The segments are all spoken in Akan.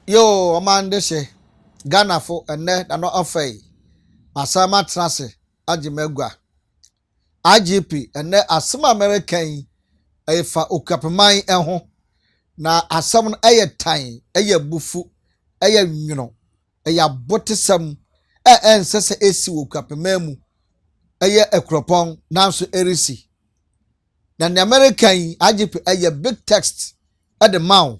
Yoo ɔman dehye, Ghanafo ɛnnɛ da no ɔfɛ yi, masan matena ase agye m'agua. IGP, ɛnnɛ asɛm a mereka yi, ɛyɛ fa Okuapeman ho, na asɛm no ɛyɛ tan, ɛyɛ abufu, ɛyɛ nwono, ɛyɛ abotesɛm a ɛnsɛ sɛ esi wɔ Okuapeman mu, ɛyɛ akuropɔn, nanso ɛresi. Na nea mereka yi, IGP, ɛyɛ big text de ma wo.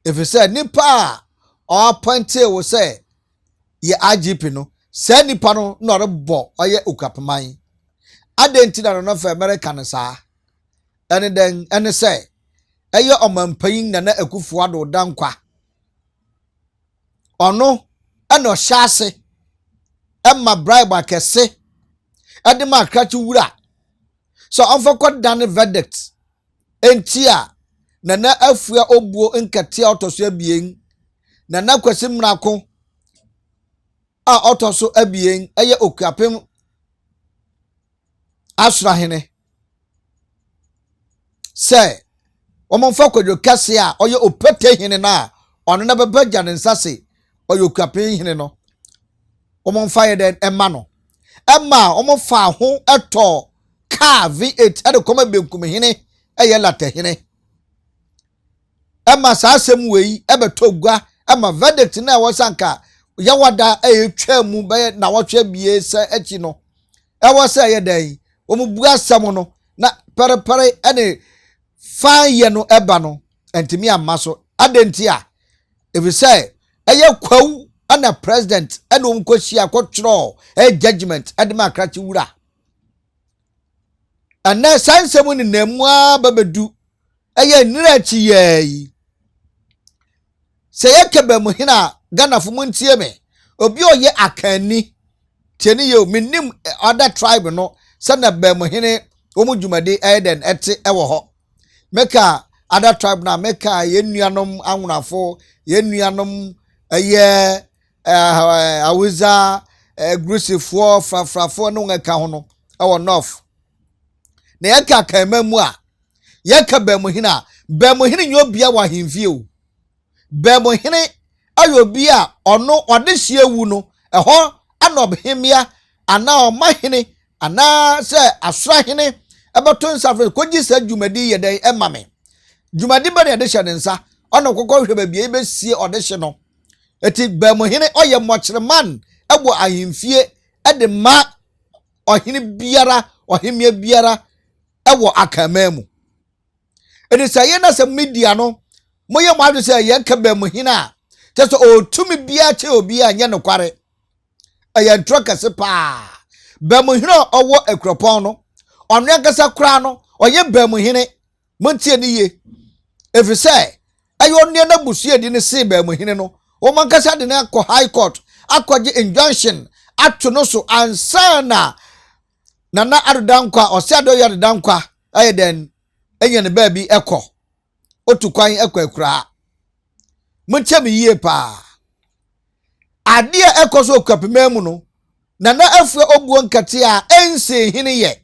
Efisɛ nipa a ɔapɔintee wo sɛ yɛ IGP no, saa nipa no na ɔrebɔ ɔyɛ Okuapeman. Adɛn nti na Nana Fɛ mereka no saa? Ɛne dɛn? Ɛne sɛ, ɛyɛ ɔmampanyin Nana Akufo Addo Dankwa. Ɔno ɛna ɔhyɛ ase ɛma bribe akɛse ɛde ma akrakye wura sɛ ɔmfa kɔdane verdict Enti a Nana Afua Obuo Nkɛtee a ɔtɔ so abien, Nana Kwasi Mmerako a ɔtɔ so abien yɛ Okuapem Asorahene sɛ wɔmfa Kwadwo Kɛse a ɔyɛ Opete hene no a ɔno na bɛbɛgya ne nsa se ɔyɛ Okuapem hene no wɔmfa yɛ dɛn ɛma no ɛma wɔfaa ho tɔɔ kaa V8 de kɔma benkumhene ɛyɛ latɛhene ɛma saa asɛm wei ɛbɛtɔ gua ɛma verdict no a ɛwɔ sɛ anka yɛwada ɛretwa mu bɛyɛ nawɔtwe abiesa akyi no ɛwɔ sɛ ɛyɛ dɛn wɔn bu asɛm no na pɛrepɛre ɛne fan yɛ no ɛba no ɛntumi amma so adɛn nti a efisɛ ɛyɛ kwawu ɛna president ɛna wɔn kɔhyia kɔtwerɛ ɛyɛ judgement ɛde ma akrakye wura Ɛnnɛ saa nsɛm nenam mu ara ba bɛdu ɛyɛ nnira akyi yɛɛ yi. Sɛ yɛka baamuhene a Ghanafo mu ntie me, obi a ɔyɛ akanni tie ne yɛ o, menim other tribe no sɛ na baamuhene wɔn dwumadi ɛyɛ dɛn ɛte ɛwɔ hɔ. Meka other tribe no a meka yɛn nuanom anwonafo, yɛn nuanom ɛyɛ Hausa, Egusifoɔ, Frafrafoɔ ne wɔn ɛka ho no ɛwɔ North. Na yɛka Kanman mu a, yɛka Baamuhene a, Baamuhene nyɛ obia wɔ ahemfie o. Baamuhene ayɛ obi a ɔno ɔde hyeɛ wu no, ɛhɔ ana ɔhemmea anaa ɔmahene anaa sɛ asorahene ɛbɛto nsa frɛ kɔgye saa dwumadi yɛ dɛn ɛma me. Dwumadi bɛ na yɛde hyɛ ne nsa, ɔna ɔkɔkɔ hwɛ baabi a yɛbɛsie ɔde hye no. Eti Baamuhene ɔyɛ mmɔkyerɛman wɔ ahemfie de ma ɔhene biara, ɔhemmea biara wɔ Akanman mu. Eti sɛ yɛn na sɛ media no, moyɛ mo adwene sɛ yɛn ka Baamuhene a, kyerɛ sɛ ɔtumi biara kyɛ obiara nyɛ nokware. Ɛyɛ ntorɔ kɛse paa. Baamuhene a ɔwɔ Akuropɔn no, ɔno ankasa koraa no, ɔyɛ Baamuhene. Montie no yie, ɛfiri sɛ ɛyɛ ɔno n'abusuadi no see baamuhene no, wɔn ankasa de no akɔ high court akɔgye injunction ato no so ansa na Nana Addo Dankwa, ɔsɛ Addo Ɔyɛ Addo Dankwa ayɛ dɛn anya ne baabi kɔ, otu kwan kɔ akuraa. Montie me yie paa. Adeɛ a ɛkɔ so Okuapemman mu no, Nana Afua Obuo Nkɛtee a ɛnsee hene yɛ.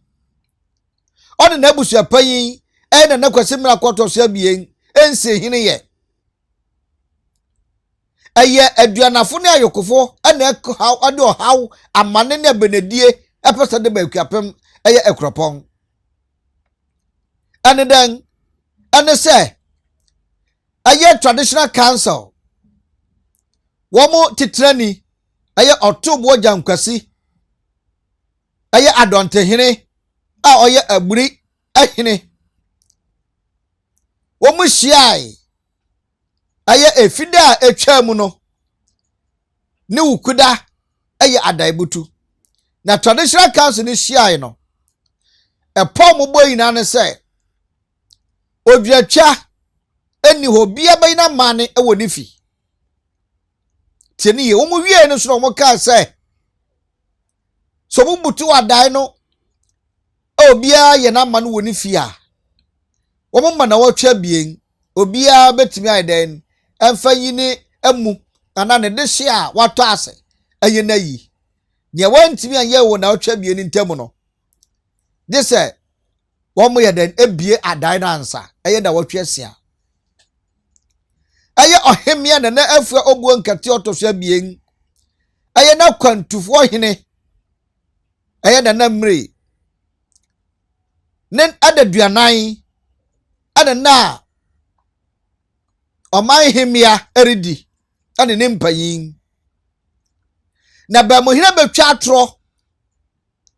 Ɔne n'abusuapanyin ɛyɛ Nana Kwasi Mmerɛ Akɔtɔ so abien nsi hene yɛ. Ɛyɛ aduanafo ne ayokofo ɛna ɛhaw ɛde ɔhaw amane ne abenedie ɛpɛ sɛ de ba Akuapem ɛyɛ Akuropɔn. Ɛne dɛn? Ɛne sɛ ɛyɛ traditional council wɔn titenani ɛyɛ Ɔtoboɔ Gyankwasi ɛyɛ Adɔntehene a ɔyɛ Aburi hene. Wɔn hyiae ɛyɛ efida a etwaa mu no ne Wukuda ɛyɛ Adaebutu. Na Traditional Council no hyiae no, ɛpɔ a wɔbɔ nyinaa ne sɛ oduatwa nni hɔ, obiara bɛyi n'amanne wɔ ne fi. Tie ne yie, wɔn wiee no so na wɔn kaa sɛ sɛ wɔn butu adae no a obiara yɛ n'ama no wɔ ne fie a, wɔn ma nawɔtwe abien, obiara bɛtumi ayɛ dɛn ɛmfa nyi ne amu anaa ne dehye a watɔ ase ɛnyɛ n'ayi. Nea wantumi anyɛ wɔ nawɔtwe abien no ntam no, gye sɛ wɔn yɛ dɛn ebie adae no ansa, ɛyɛ nawɔtwe asia. Ɛyɛ ɔhemmea Nana Afua Obuo Nkɛteɛ ɔtɔ so abien. Ɛyɛ n'akwantufoɔ hene. Ɛyɛ Nana Mmire. Ne adaduanan ɛna na ɔman hemmea redi ɛne ne mpanyin. Na Baamuhene bɛtwa atorɔ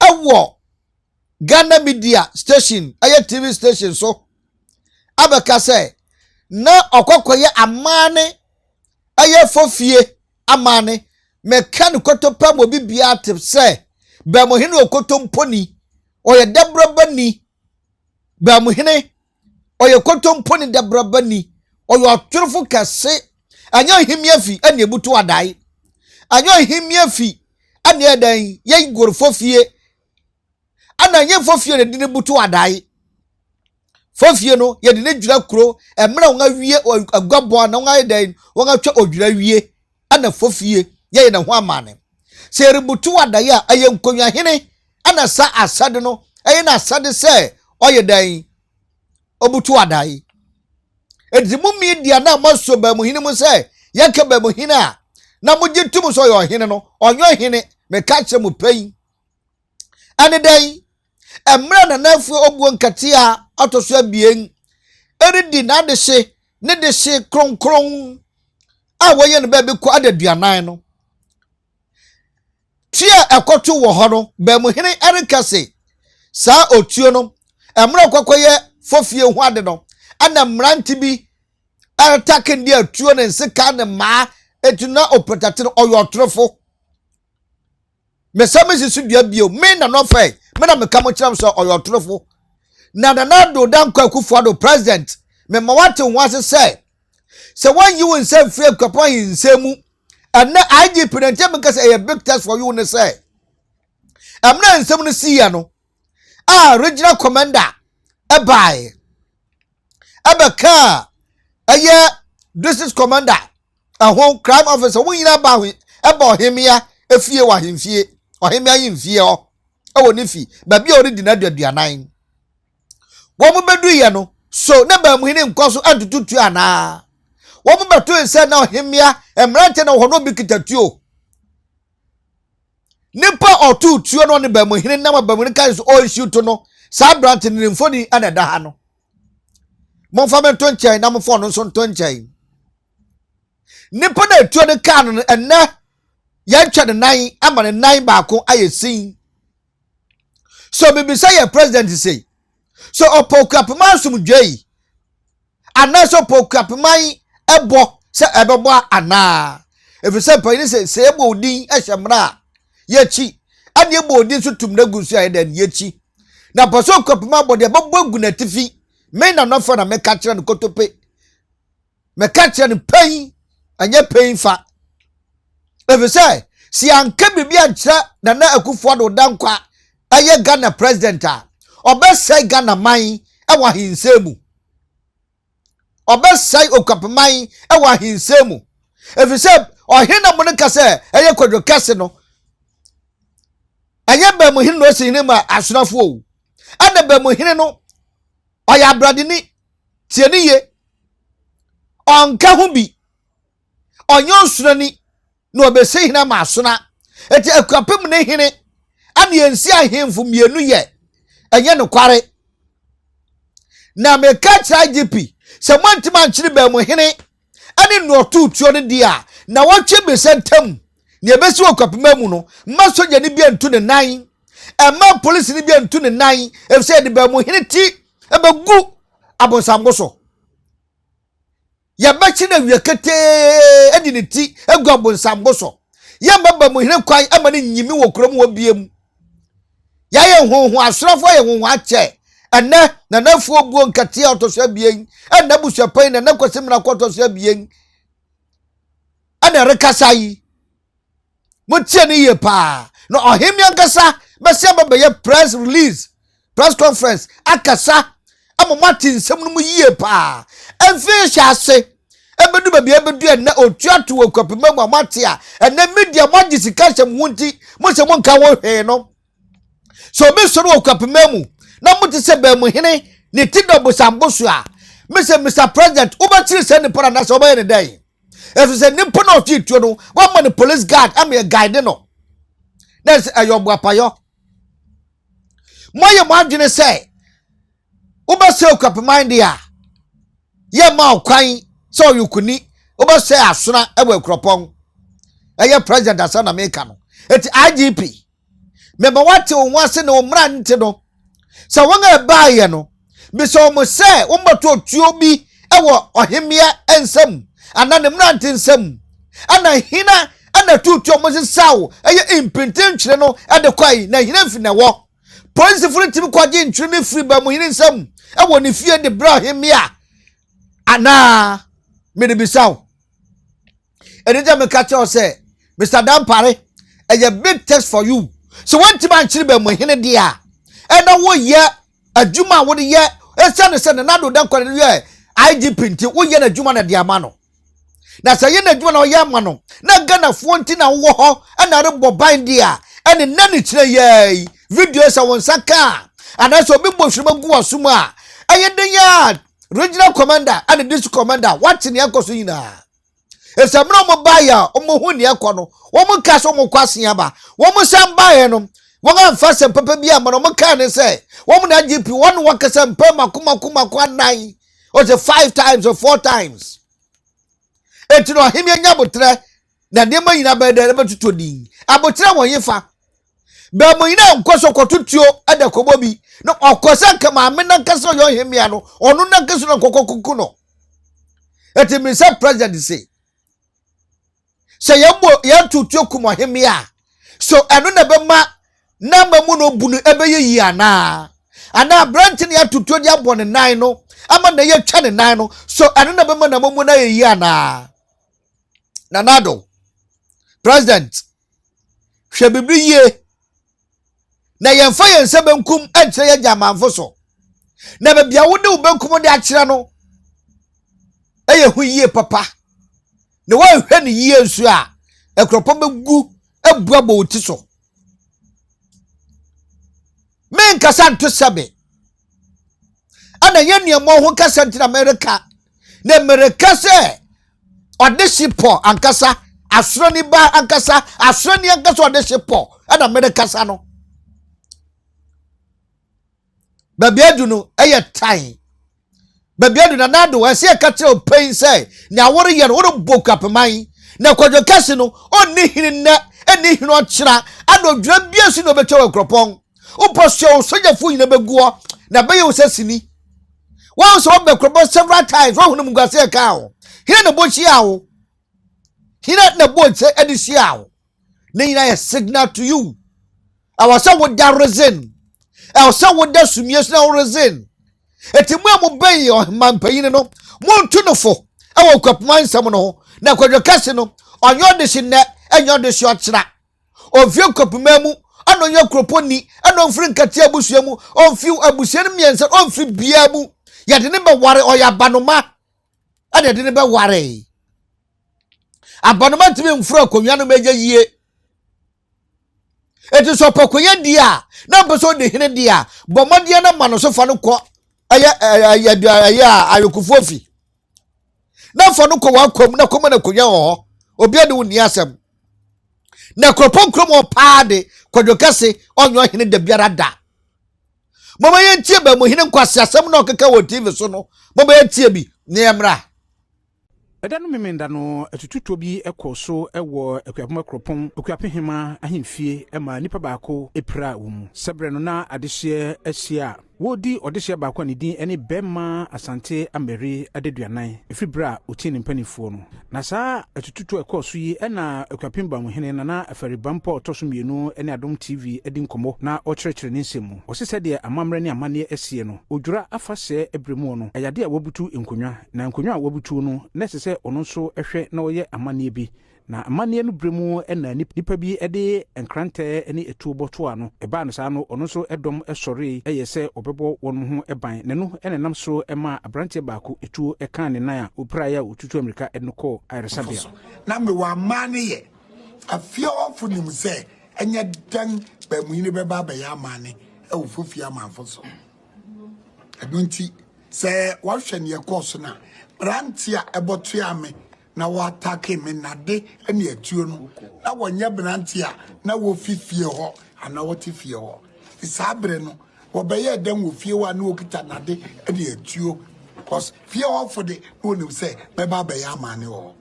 ɛwɔ Ghana media station ɛyɛ TV station so abɛka sɛ na ɔkɔkɔyɛ amaane ɛyɛ fofie amaane mɛka no kɔtɔpɛ ma obi biara te sɛ Baamuhene okotomponi ɔyɛ dabrabani Baamuhene ɔyɛ kotomponi dabrabani ɔyɛ ɔtorofo kɛse ɛnyɛ ɔhemmea fi ɛna ebutu adae ɛnyɛ ɔhemmea fi ɛna ɛdɛn yɛ gorofo fie ɛna ɛnyɛ fofie na ɛde ne butu adae fofie no yɛde ne dwira kuro ɛmmerɛ wɔn awie aguabɔ na wɔn ayɛ dɛn wɔn atwa odwira wie ɛna fofie yɛyɛ ne ho amane sɛ yɛrebutu adae a ɛyɛ nkonnwa hene ɛna sa asɛde no ɛyɛ n'asɛde sɛ ɔyɛ dɛn obutu adae enti mo media na moasɔ baamuhene mu sɛ yɛka baamuhene a na mogye tom sɛ ɔyɛ ɔhene no ɔnyɛ ɔhene meka kyerɛ mo pɛn ɛne dɛn mmerɛ nanafoɔ obuo nkatea ɔtɔ so abien ɛredi n'adehye ne dehye kronkron a wɔyɛ no baabi kɔ adaduanan no Tua a ɛkɔto wɔ hɔ no, Baamuhene reka se saa otuo no, mmerɛ ɔkɔkɔyɛ fofie ho ade no, ɛna mmerante bi retake de atuo ne nsekaa ne mmaa, eti na ɔpɛtate no ɔyɛ ɔtorofo. Mesa mesi so dua bio, me na nɔfɛ, me na meka mo kyerɛ mo sɛ ɔyɛ ɔtorofo. Na Nana Addo Dankwa Akufo-Addo, President, mema wate ho ase sɛ, sɛ wɔnyi wo nsa mfiri Akuapɔn ahensɛm mu ɛnɛ IGP no nkyɛn meka sɛ ɛyɛ big test for you ne sɛ ɛmmerɛ nsɛm no siiɛ no a regional commander ɛbaeɛ ɛbɛkaa ɛyɛ district commander ɛho crime officer wɔn nyinaa ba ɛba ɔhemmea efie wɔ ahemfie ɔhemmea ahemfie hɔ ɛwɔ ne fi baabi a ɔredi n'aduaduanan Wɔn bɛduiɛ no, so na baamuhene nkɔ so ntoto tuo anaa? Wɔn bɛtoe sɛ na ɔhemmea mmeranteɛ na wɔ hɔ na obi kita tuo. Nipa a ɔtoo tuo no ne baamuhene nam a baamuhene kae so ɔnhyiw to no, saa aberante no ne mfoni na ɛda ha no. Momfa me nto nkyɛn na momfa ɔno nso nto nkyɛn. Nipa na etuo no kaa no no, ɛnnɛ yɛntwa ne nan ama ne nan baako ayɛ sin. So mibisa yɛ president sei, so ɔpɛ okuapema asomdwoe yi anaasɛ ɔpɛ okuapema yi ɛbɔ sɛ ɛbɛbɔ anaa? Ɛfiri sɛ mpanyin sɛ sɛ yɛbɔ odin hyɛ mmara a yɛkyi ɛne yɛbɔ odin nso tum no agu nso a yɛdɛn yɛkyi na pɛ sɛ okuapema bɔ deɛ ɛbɛbɔ agu n'atifi me na nɔfɛ na meka kyerɛ no kotope Meka kyerɛ no pɛn, ɛnyɛ pɛn fa. Efisɛ sɛ yɛanka biribi ankyerɛ Nana Akufo-Addo Dankwa ɛyɛ Ghana president a, ɔbɛsɛe Ghana man ɛwɔ ahensɛm mu. Ɔbɛsɛe Okuapeman ɛwɔ ahensɛm mu. Efisɛ ɔhene na mo no ka sɛ ɛyɛ Kwadwo Kɛse no, ɛnyɛ Baamuhene na ɔsi hene ma asonafoɔ o. Ɛna Baamuhene no, ɔyɛ abradeni. Tie ne ye. Ɔnka ho bi. Ɔnyɛ ɔsonani na ɔbɛsi hene ama asona. Eti Akuapem ne hene ɛna yɛnsi ahemfo mmienu yɛ ɛnyɛ nokware. Na meka kyerɛ IGP sɛ moantumi ankyere baamu hene ɛne nea ɔtoo tuo no deɛ a, na wɔtwe bisa ntam nea ɛbɛsi wɔ Kwapima mu no, mma sogyani bi antu ne nan, ɛmma polisini bi antu ne nan, efisɛ yɛde baamuhene ti ɛbɛgu abonsambo so. Yɛbɛkye no awia ketee ɛde ne ti agu abonsambo so. Yɛmma baamuhene kwan ɛma no nyimi wɔ kurom hɔ biem. Yɛayɛ nhonho asorafo ayɛ nhonho akyɛ. Ɛnɛ, Nana Afuo buo nkateɛ a ɔtɔ so abien, ɛna abusuapanyin Nana Kwasi Mmenako ɔtɔ so abien, ɛna ɛrekasa yi. Motie no yie paa. Na ɔhemmea ankasa bɛsi aba bɛyɛ press release, press conference akasa ama moate nsɛm no mu yie paa. Ɛmfe hyɛ ase ɛbɛdu baabi a ɛbɛdu ɛnɛ otua to wɔ Kuapema mu a moate a ɛnɛ media moagye sika hyɛ mo ho nti mo sɛ monka ho hwee no. Sɛ obi sɔre wɔ Kuapema mu na mote sɛ baamuhene ne ti dɔ bosambo so a, Mr. Mr. President, wobɛkyere sɛ nipa no anaasɛ wobɛyɛ ne dɛn? Ɛfiri sɛ nipa no ɔtwe tuo no, wama no police guard ama yɛ guide no. Na ɛsɛ ɛyɛ ɔboapayɔ. Moayɛ mo adwene sɛ wobɛsɛ Okuapeman deɛ a, yɛmma wo kwan sɛ ɔyokuni wobɛsɛ asona wɔ Akuropɔn. Ɛyɛ president asɛm na meka no. Eti IGP, mema woate wo ho ase ne wo mmara nte no. Sɛ wɔn a ɛbaeɛ no, bisa wɔn sɛ wɔmmɛto otuo bi wɔ ɔhemmea nsam anaa ne mmerante nsam. Ɛna hena na ɛtoo tuo a wɔsesaw ɛyɛ mpintin ntwene no de kɔe, na hena fi na ɛwɔ? Polisifo no tumi kɔgye ntwene no firi Bamuhene nsam wɔ ne fie de brɛ ɔhemmea anaa? Merebisa wo. Ɛno nti meka kyerɛ wo sɛ, Mr. Dampare, ɛyɛ big test for you. Sɛ woantumi ankyere Bamuhene deɛ a, ɛna woyɛ adwuma a wode yɛ ɛsiane sɛ Nana Addo Dankwa no yɛ IGP nti woyɛ n'adwuma na de ama no. Na sɛ ɛyɛ n'adwuma na ɔyɛ ama no na Ghanafoɔ nti na wowɔ hɔ ɛna rebɔ ban deɛ a, ɛne nnɛ ne kyerɛ yɛ yi video sɛ wo nsa ka a anaasɛ obi bɔ hwirema gu w'aso mu a, ɛyɛ den a regional commander ɛne district commander wate nea ɛkɔ so nyinaa. Efisɛ mmerɛ wɔn baeɛ a wɔn hu nea ɛkɔ no, wɔn nka sɛ wɔn kɔ asen aba. Wɔn san baeɛ no, wɔn amfa asɛm papa bi amma no. Wɔn kaa ne sɛ, wɔn na IGP, wɔn na wɔkasa mpɛn mako mako mako anan, ɔsɛ five times or four times. Eti na ɔhemmea nya abotrɛ na nneɛma nyinaa bɛyɛ dɛ ɛbɛtotɔ din. Abotrɛ wɔ hefa? Baamu nyinaa nkɔ so kɔto tuo da kɔbɔ bi na ɔkɔ sɛ nka maame nankasa ɔyɛ ɔhemmea no, ɔno nankasa na nkɔkɔ kuku no. Eti mi sɛ president se sɛ yɛn bɔ yɛn to tuo kum ɔhemmea a, so ɛno na ɛbɛma n'ama mu no bu no ɛbɛyɛ yie anaa? Anaa aberante no yɛato tuo de abɔ ne nan no ama na yɛatwa ne nan no, so ɛno na ɛbɛma n'ama mu no ayɛ yie anaa? Nana Addo, president, hwɛ biribi yie na yɛmfa yɛn nsa benkum nkyerɛ yɛn gyamanfo so na baabi a wode wo benkum de akyerɛ no ɛyɛ ho yie papa na woanhwɛ no yie nso a akuropɔn bɛgu abu abɔ wo ti so. Menkasa nto sɛbe ɛna ɛnyɛ nneɛma ho kasa nti na mereka na mereka sɛ ɔde hye pɔ ankasa asorɔni ba ankasa asorɔni ankasa ɔde hye pɔ ɛna merekasa no baabi adu no ɛyɛ tan baabi adu na nado ɛsɛ ɛka kyerɛ ɔpɛn sɛ nea woreyɛ no worebɔ kuapeman na kwadwo kɛse no ɔnni hene nnɛ ɛnni hene ɔkyena ana odwira bia so na ɔbɛtwa wɔ kuropɔn wopɔ soa wo sogyafoɔ nyina bɛguɔ na bɛyɛ wo sɛ sini wɔn sɛ wɔbɛ kuropɔn several times wɔn hunu mu guase ɛka wo hene na bɔ hyia wo hene na bɔ nkyɛ ɛde hyia wo ne nyinaa yɛ signal to you ɛwɔ sɛ woda reason ɛwɔ sɛ woda sumie so na wo reason eti mu a mo bɛn yɛ ɔhemampanyin no monto no fo ɛwɔ kwapoma nsɛm no ho na kwadwo kɛse no ɔnyɛ ɔdehye nnɛ ɛnyɛ ɔdehye ɔkyena Ɔmfiri Nkwapima mu, ɛna ɔnyɛ kuropɔnni, ɛna ɔmfiri Nkatia abusua mu, ɔmfiri abusua no mmiɛnsa, ɔmfiri biara mu. Yɛde ne bɛware, ɔyɛ abanoma, ɛna yɛde ne bɛware. Abanoma ntumi mforo akonnwa no mɛnyɛ yie. Eti sɛ ɔpɛ akonnwa di a, na mpɛ sɛ ɔdi hene di a, bɔ mmɔden na ma no so fa no kɔ ɛyɛ ɛyɛ ɛyɛ ayokofoɔ fi. Na fa no kɔ w'akwam na kɔma no akonnwa wɔ hɔ. Obiara ne wo nni asɛm. Na kuropɔn kurom hɔ paa de, Kwadwo Kɛse ɔnyɛ ɔhene da biara da. Momma yɛntie Baamuhene nkwaseasɛm na ɔkeka wɔ TV so no. Momma yɛntie bi na yɛmmra. Ɛda no Memenda no, atututuo bi kɔɔ so wɔ Akuapem Akuropɔn, Okuapehema ahemfie maa nipa baako piraa wɔ mu. Sɛ berɛ no na adehyeɛ ahyia a, Wɔredi ɔdehyeɛ baako a ne din ne Bɛmma Asante Ameri adaduanan ɛfiri berɛ a ɔtii ne mpanimfoɔ no. Na saa atututuo a ɛkɔɔ so yi na Akuapem Bamuhene Nana Afari Bampɔ a ɔtɔ so mmienu ne Adom TV di nkɔmmɔ na ɔrekyerɛkyerɛ ne nsɛm mu. Ɔse sɛdeɛ amammerɛ ne amanneɛ seɛ no, Odwira afahyɛ berɛ muo no, ɛyɛ adeɛ a wɔabutu nkonnwa, na nkonnwa a wɔabutuo no, na ɛsɛ sɛ ɔno nso hwɛ na ɔyɛ amanneɛ bi. Na amanneɛ no berɛ mu na nnipa bi de nkrantɛ ne atuo bɔ toaa no. Ɛbaa no saa no, ɔno nso dɔm sɔree yɛɛ sɛ wɔbɛbɔ wɔn ho ban, na ɛno na ɛnam so maa aberanteɛ baako tuo kaa ne nan a ɔpiraeɛ a ɔtutuu ammirika de no kɔɔ ayaresabea. Na mewɔ amanne yɛ. Afiewɔfo nim sɛ ɛnyɛ dɛn baamuhene bɛba abɛyɛ amanne wɔ Fofie amanfo so. Ɛno nti. Sɛ wɔhwɛ nea ɛkɔɔ so no a, mmerante a ɛbɔtoaa me na wɔatake me nnade ne atuo no, na wɔnyɛ mmerante a na wofi fie hɔ anaa wɔte fie hɔ. Saa bere no, wɔbɛyɛɛ dɛn wɔ fie hɔ a na wɔkita nnade ne atuo? Cause fie hɔfo de, na wɔnim sɛ mɛba abɛyɛ amane wɔ hɔ.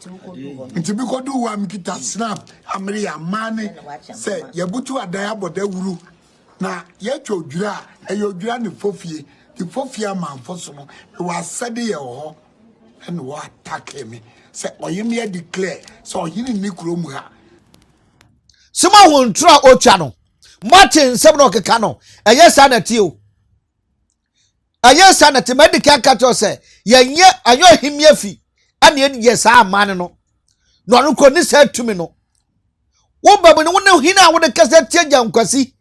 Nti mekɔduu hɔ a mekita snap a mereyɛ amane sɛ yɛbutu adan abɔ dawuru Na yɛtwa odwira a, ɛyɛ odwira ne fofie. Ne fofie amanfo so no, mewɔ asɛde yɛ wɔ hɔ. Ɛna wɔ atake me sɛ ɔyɛ me declare sɛ ɔhene nni kuro mu ha. Sɛ moahu ntoro a ɔtwa no, moate nsɛm na ɔkeka no, ɛnyɛ saa na ɛteɛ o. Ɛnyɛ saa na ɛte. Madi kan aka kyerɛ sɛ yɛnyɛ ɛnyɛ ɔhemmea fi ɛna yɛde yɛ saa amanne no. Na ɔno kɔ ne saa tumi no. Wo ba mu no, wo ne hene a wode kasa tia Gyankwasi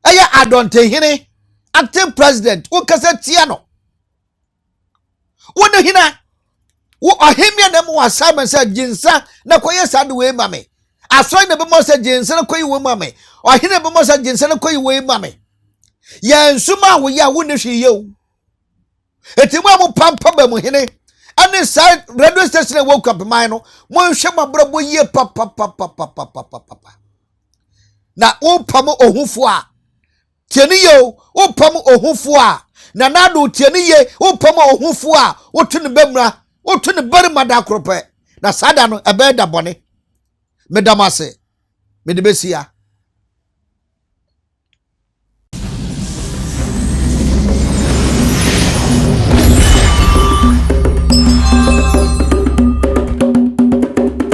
ɛyɛ Adɔntehene, acting president, wo kasa tia no. Wo ne hena? Wo ɔhemmea na ɛma wɔ assignment sɛ gye nsa na kɔyɛ saa de wei ma me. Asɔre na ɛbɛma sɛ gye nsa na kɔyi wei ma me. Ɔhene na ɛbɛma sɛ gye nsa na kɔyi wei ma me. Yɛn nsoma a woyɛ a wonni hwee yɛ o. Eti mo a mo pampa ba mu hene ɛne saa radio station a ɛwɔ Kwapeman no, monhwɛ mo abrabɔ yie papapapapapapapa. Na wopam ohufo a, tie ne yie o, wopam ohufo a, Nana Addo tie ne yie, wopam ohufo a, woto ne bɛmura, woto ne barima da koro pɛ, na saa da no ɛbɛyɛ da bɔne. Meda mo ase, mede bɛsi ya.